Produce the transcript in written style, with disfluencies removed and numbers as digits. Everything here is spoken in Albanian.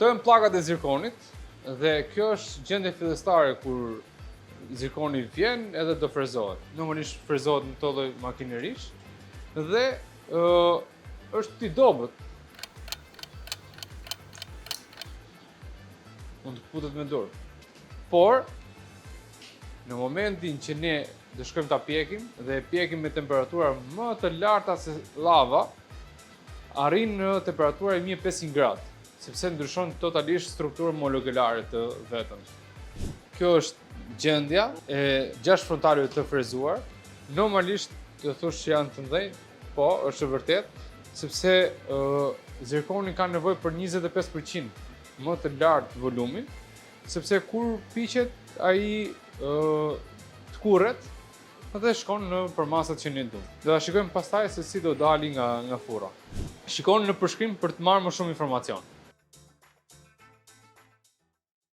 Këto janë pllakat e zirkonit dhe kjo është gjendje fillestare kur zirkoni vjen edhe do frezohet. Normalisht frezohet në këto lloj makinerish dhe ë është i dobët. Mund të këputet me dorë. Por në momentin që ne do shkojmë ta pjekim dhe e pjekim me temperatura më të larta se llava, arrin në temperatura 1500 gradë, sepse ndryshon totalisht strukturën molekulare të vetën. Kjo është gjendja e 6 frontaleve të frezuar. Normalisht do thosh që janë të mëdhenj, po, është e vërtetë, sepse uh, zirkoni ka nevojë për 25% më të lartë volumin, sepse kur piqet ai uh, tkurret dhe shkon në përmasat që ne duam. Do ta shikojmë pastaj se si do dali nga nga furra. Shikoni në përshkrim për të marrë më shumë informacion.